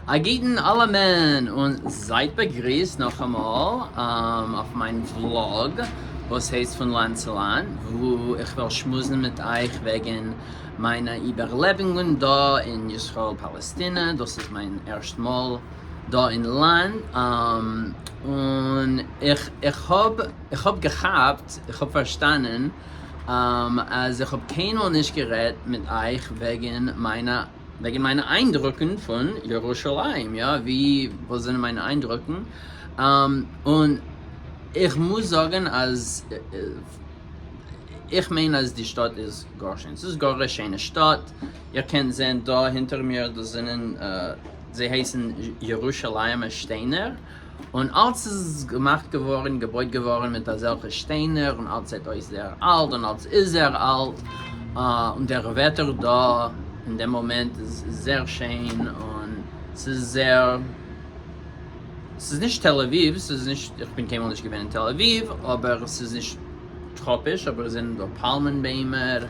א גוטן אלעמען און זייט באגריסט נאכאמאל אויף מיין vlog וואס הייסט פון לאנד צו לאנד, וואו איך וועל שמועסן מיט אייך וועגן מיינע איבערלעבונגען דא אין ישראל פאלעסטינע, דאס איז מיין ערשט מאל דא אין לאנד, און איך איך האב איך האב געכאפט, איך האב פארשטאנען אז איך האב קיינמאל נישט גערעדט מיט אייך וועגן מיינע וועגן מיינע איינדרוקן פון ירושלים, יא, ווי, וואס זענען מיינע איינדרוקן, און איך מוז זאגן אז איך מיין אז די שטאט איז גאר שיין, ס'איז גאר א שיינע שטאט, איר קענט זען דא הינטער מיר, דאס זענען, זיי הייסן ירושלימ'ע שטיינער, און אלץ איז געמאכט געווארן, געבויט געווארן מיט אזעלכע שטיינער, און אלץ זעט אויס זייער אלט, און אלץ איז זייער אלט, און דער וועטער דא אין דעם מאמענט איז זייער שיין, און ס'איז זייער, ס'איז נישט תל אביב, ס'איז נישט, איך בין קיינמאל נישט געווען אין תל אביב, אבער ס'איז נישט טראפיש, אבער עס זענען דא פאלמען ביימער,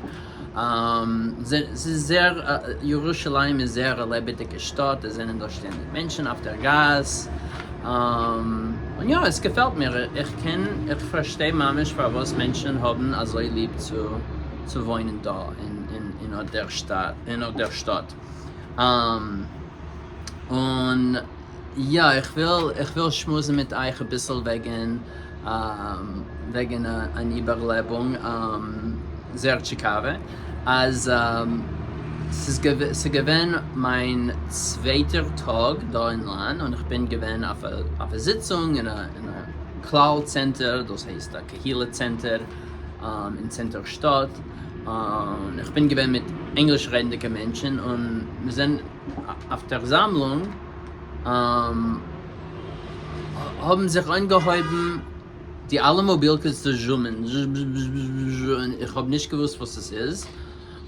ס'איז זייער, ירושלים איז זייער א לעבעדיגע שטאט, עס זענען דא שטענדיג מענטשן אויף דער גאס, און יא, עס געפעלט מיר, איך קען, איך פארשטיי ממש פארוואס מענטשן האבן אזוי ליב צו צו וואוינען דא אין אט דער שטאט, אין אט דער שטאט. און יא, איך וויל, איך וויל שמועסן מיט אייך אביסל וועגן וועגן אן איבערלעבונג, זייער טשיקאווע, אז ס'איז געווען מיין צווייטער טאג דא אין לאנד, און איך בין געווען אויף א זיצונג אין א כלל צענטער, דאס הייסט א קהילה צענטער אין צענטער שטאט, און איך בין געווען מיט ענגליש רעדנדיגע מענטשן, און מיר זענען אויף דער זאמלונג האבן זיך אנגעהויבן די אלע מאבילקעס צו זשומען, און איך האב נישט געוואוסט וואס עס איז,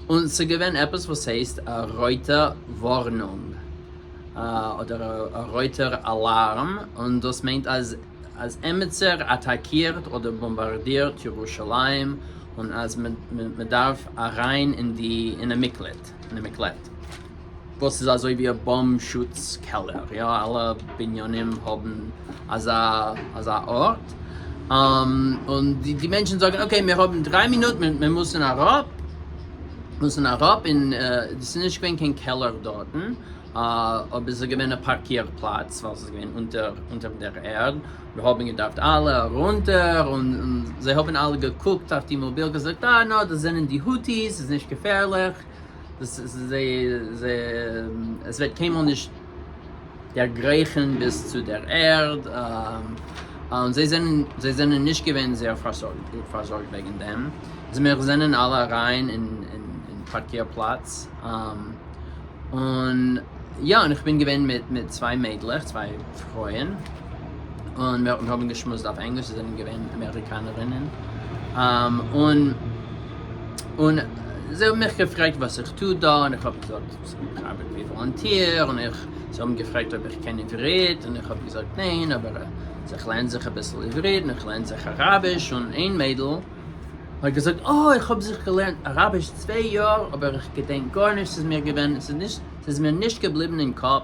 און ס'איז געווען עפעס וואס הייסט א רויטע ווארנונג, אדער א רויטער אלארם, און דאס מיינט אז אז עמיצער אטאקירט אדער באמבארדירט ירושלים, און אז מען דארף אריין אין די אין א מקלט, אין א מקלט. וואס איז אזוי ווי א באמב שוץ קעלער, יא אלע בנינים האבן אזא אזא ארט, און די מענטשן זאגן okay מיר האבן דריי מינוט מיר מוזן אראפ, מוזן אראפ, און עס איז נישט געווען קיין קעלער דארטן, אבער עס איז געווען א פארקיר פלאץ ווייל עס איז געווען אונטער אונטער דער ערד, מיר האבן געדארפט אלע ארונטער, און זיי האבן אלע געקוקט אויף די מאביל געזאגט אה נא דאס זענען די הוטיס, עס איז נישט געפערליך. עס וועט קיינמאל נישט דערגרייכן ביז צו דער ערד, און זיי זענען זיי זענען נישט געווען זייער פארזארגט וועגן דעם, איז מיר זענען אלע אריין אין פארקיר פלאץ, און יא, און איך בין געווען מיט מיט צוויי מיידלעך, צוויי פרויען, און מיר האבן געשמועסט אויף ענגליש, זיי זענען געווען אמעריקאנערינען, און און זיי האבן מיך געפרעגט וואס איך טו דא, און איך האב געזאגט איך ארבעט ווי volunteer, און איך, זיי האבן געפרעגט אויב איך קען עברית, און איך האב געזאגט ניין, אבער איך לערן זיך אביסל עברית, און איך לערן זיך אראביש, און איין מיידל האט געזאגט, אה, איך האב זיך געלערנט אראביש צוויי יאר, אבער איך געדענק גארנישט, ס'איז מיר געווען, ס'איז נישט, ס'איז מיר נישט געבליבן אין קאפ,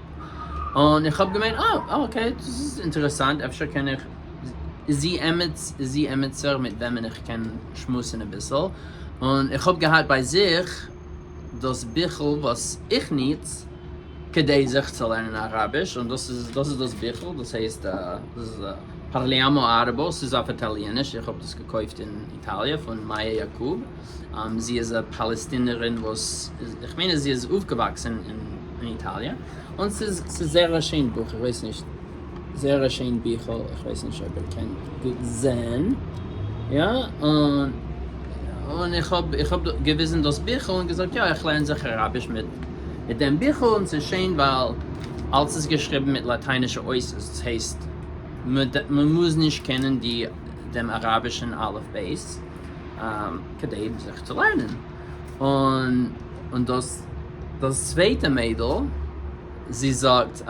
און איך האב געמיינט, אה, okay, דאס איז אינטערעסאנט, אפשר קען איך, איז זי עמיץ, איז זי עמיצער מיט וועמען איך קען שמועסן אביסל, און איך האב געהאט ביי זיך דאס ביכל וואס איך ניץ כדי זיך צו לערנען אראביש, און דאס איז, דאס איז דאס ביכל, דאס הייסט, דאס איז Parliamo Arabo, ס'איז אויף איטאליעניש, איך האב דאס געקויפט אין איטאליע פון מאיא יעקוב, זי איז א פאלעסטינערין וואס, איך מיין אז זי איז אויפגעוואקסן אין איטאליע, און ס'איז זייער א שיין בוך, איך ווייס נישט, זייער א שיין ביכל, איך ווייס נישט אויב איר קענט גוט זען, יא, און און איך האב איך האב געוויזן דאס ביכל און געזאגט יא איך לערן זיך אראביש מיט מיט דעם ביכל און ס'איז שיין ווייל אלץ איז געשריבן מיט לאטיינישע אותיות, דאס הייסט מ'מוז נישט קענען די דעם אראבישן אלף בית כדי זיך צו לערנען, און און דאס דאס צווייטע מיידל זי זאגט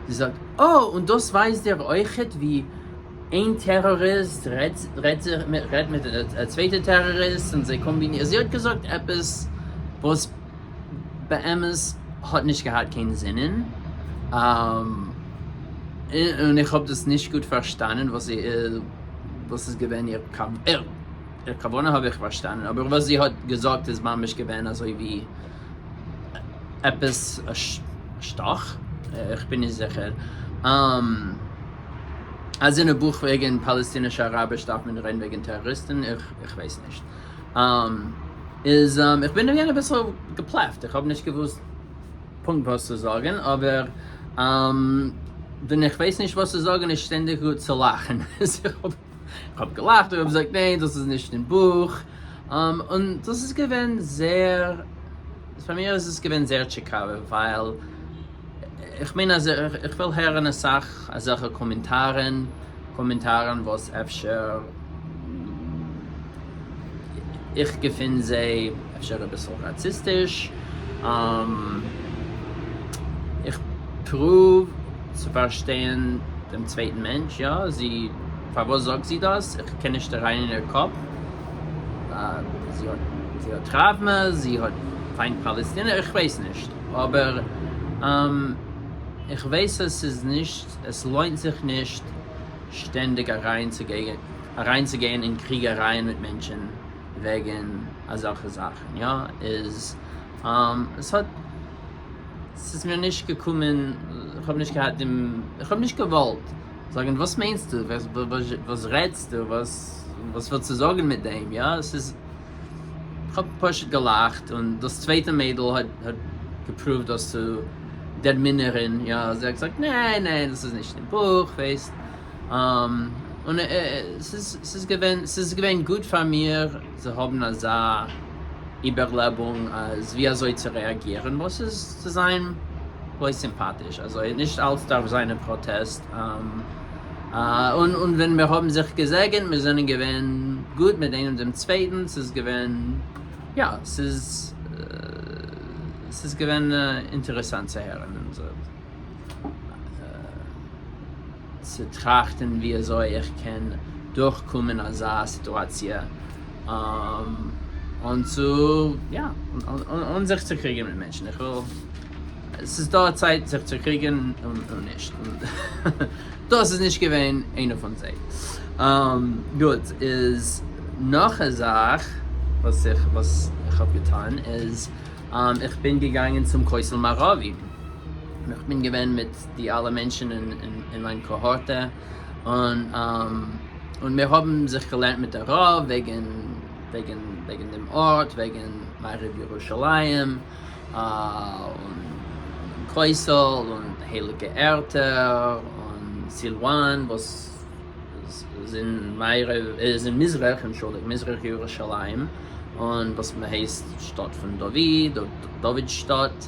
זי זאגט אה און דאס ווייזט דיר אויכעט ווי איין טעראריסט רעדט רעדט מיט א צווייטע טעראריסט און זיי קאמבינירן, זי האט געזאגט עפעס וואס באמת האט נישט געהאט קיין זינען. און איך האב דאס נישט גוט פארשטאנען וואס זי וואס איז געווען איר איר כוונה האב איך פארשטאנען אבער וואס זי האט געזאגט איז ממש געווען אזוי ווי עפעס א שטאך, איך בין נישט זיכער. אז אין א בוך וועגן פאלעסטינישע אראביש דארף מען רעדן וועגן טעראריסטן, איך ווייס נישט. איז איך בין געווען אביסל געפלעפט, איך האב נישט געוואוסט פונקט וואס צו זאגן, אבער ווען איך ווייס נישט וואס צו זאגן איז שטענדיג גוט צו לאכן. איך האב געלאכט און געזאגט ניין דאס איז נישט אין בוך, און דאס איז געווען זייער, פאר מיר איז עס געווען זייער טשיקאווע, ווייל איך מיין אז איך וויל הערן אסאך אזעלכע קאמענטארן, קאמענטארן וואס אפשר איך געפין זיי אפשר אביסל ראציסטיש, איך פרואוו צו פארשטיין דעם צווייטן מענטש, יא, זי, פארוואס זאגט זי דאס, איך קען נישט אריין אין איר קאפ, זי האט זי האט טראוומע, זי האט פיינט פאלעסטינער, איך ווייס נישט, אבער איך ווייס אז ס'איז נישט, עס לוינט זיך נישט שטענדיג אריינצוגיין אין קריגערייען מיט מענטשן וועגן אזעלכע זאכן, יא, איז עס האט, ס'איז מיר נישט געקומען, איך האב נישט געהאט דעם, איך האב נישט געוואלט זאגן וואס מיינסטו, וואס רעדסטו, וואס ווילסטו זאגן מיט דעם, יא, עס איז, איך האב פשוט געלאכט, און דאס צווייטע מיידל האט געפרואווט דאס צו דערמינערן, יא, זי האט געזאגט ניין ניין דאס איז נישט אין בוך, ווייסט, און ס'איז געווען, ס'איז געווען גוט פאר מיר צו האבן אזא איבערלעבונג אז ווי אזוי צו רעאגירן, וואס איז צו זיין בלויז סימפאטיש, אזוי נישט אלץ דארף זיין א פראטעסט, און ווען מיר האבן זיך געזעגענט, מיר זענען געווען גוט מיט איינעם דעם צווייטן, ס'איז געווען, יא, ס'איז, ס'איז געווען אינטערעסאנט צו הערן און צו טראכטן ווי אזוי איך קען דורכקומען אזא סיטואציע און צו יא און זיך צו קריגן מיט מענטשן, איך וויל ס'איז דא א צייט זיך צו קריגן און נישט, דאס איז נישט געווען איינע פון זיי. גוט, איז נאך א זאך וואס איך וואס איך האב געטון איז איך בין געגאנגען צום כותל מערבי, און איך בין געווען מיט די אלע מענטשן אין מיין קאהארטע, און און מיר האבן זיך געלערנט מיט דער רב וועגן וועגן וועגן דעם ארט, וועגן מערב ירושלים, און כותל, און הייליגע ערטער, און סילואן וואס איז אין מערב, איז אין מזרח, אנטשולדיגט, מזרח ירושלים, און וואס מען הייסט שטאט פון דוד, דוד שטאט.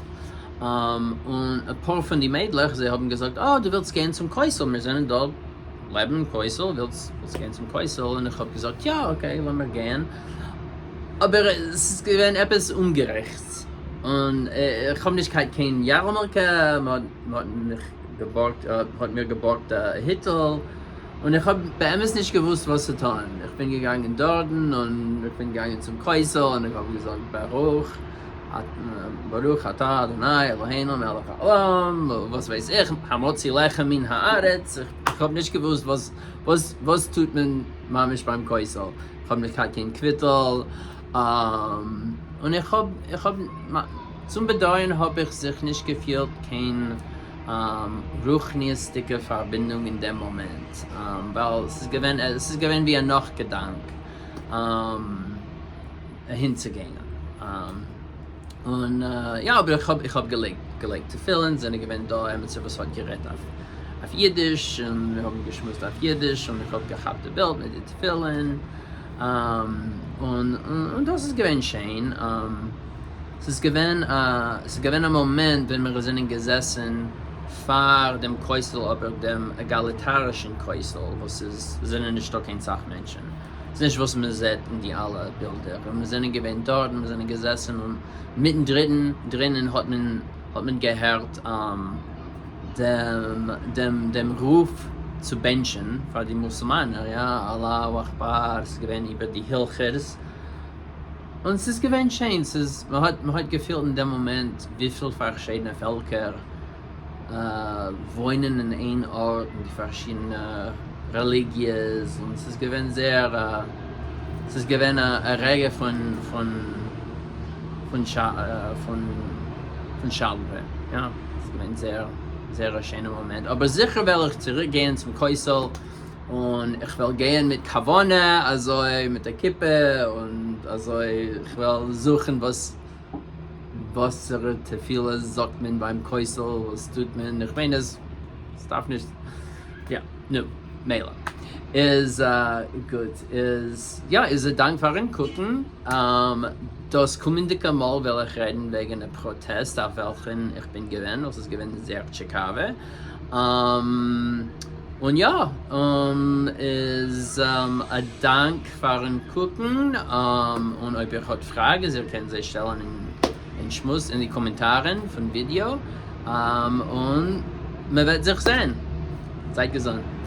און אפאר פון די מיידלעך זיי האבן געזאגט אה דו ווילסט גיין צום כותל מיר זענען דא לעבן כותל ווילסט גיין צום כותל און איך האב געזאגט יא okay לאמיר גיין אבער עס איז געווען עפעס אומגעריכט און איך האב נישט קיין קיין יארמולקע מען האט מיך געבארגט האט מיר געבארגט א היטל און איך האב באמת נישט געוואוסט וואס צו טון איך בין געגאנגען דארטן און איך בין געגאנגען צום כותל און איך האב געזאגט ברוך ברוך אתה אדוני אלוהינו מלך העולם, וואס ווייס איך, המוציא לחם מן הארץ, איך האב נישט געוואוסט וואס וואס וואס טוט מען ממש ביים כותל, איך האב נישט געהאט קיין קוויטל, און איך האב איך האב צום באדויערן האב איך זיך נישט געפילט קיין רוחניות'דיגע פארבינדונג אין דעם מאמענט, ווייל ס'איז געווען עס איז געווען ווי א נאך-געדאנק. אהינצוגיין. און יא אבער איך האב איך האב געלייגט געלייגט תפילין, זענען געווען דא עמיצער וואס האט גערעדט אויף אויף אידיש און מיר האבן געשמועסט אויף אידיש און איך האב געכאפט די בילד מיט די תפילין און און דאס איז געווען שיין. ס'איז געווען א ס'איז געווען א מאמענט ווען מיר זענען געזעסן פאר דעם כותל אבער דעם עגאליטארישן כותל וואס איז זענען נישטא קיין סאך מענטשן. ס'איז נישט וואס מען זעט אין די אלע בילדער, און מיר זענען געווען דארט און מיר זענען געזעסן און מיטן דריטן דרינען האט מען האט מען געהערט דעם דעם דעם רוף צו בענטשן פאר די מוסולמענער, יא, אללאהו אכבאר, ס'איז געווען איבער די הילכערס, און ס'איז געווען שיין, ס'איז, מען האט מען האט געפילט אין דעם מאמענט וויפיל פארשידענע פעלקער. וואוינען אין איין ארט און די פארשידענע רעליגיעס, און ס'איז געווען זייער, ס'איז געווען א רגע פון פון פון פון שלווה, יא, ס'איז געווען זייער זייער א שיינע מאמענט, אבער זיכער וועל איך צוריק גייען צום כותל, און איך וועל גייען מיט כוונה, אזוי מיט א כיפה, און אזוי איך וועל זוכן וואס וואסערע תפילות זאגט מען ביים כותל, וואס טוט מען, איך מיין אז ס'דארף נישט, יא, נו, מילא. איז גוט, איז יא, איז א דאנק פארן קוקן, דאס קומענדיגע מאל וועל איך רעדן וועגן א פראטעסט אויף וועלכן איך בין געווען, וואס איז געווען זייער טשיקאווע. און יא, איז א דאנק פארן קוקן, און אויב איר האט פראגעס איר קענט זיי שטעלן אין שמועס אין די קאמענטארן פון ווידיאו, און מען וועט זיך זען. זייט געזונט.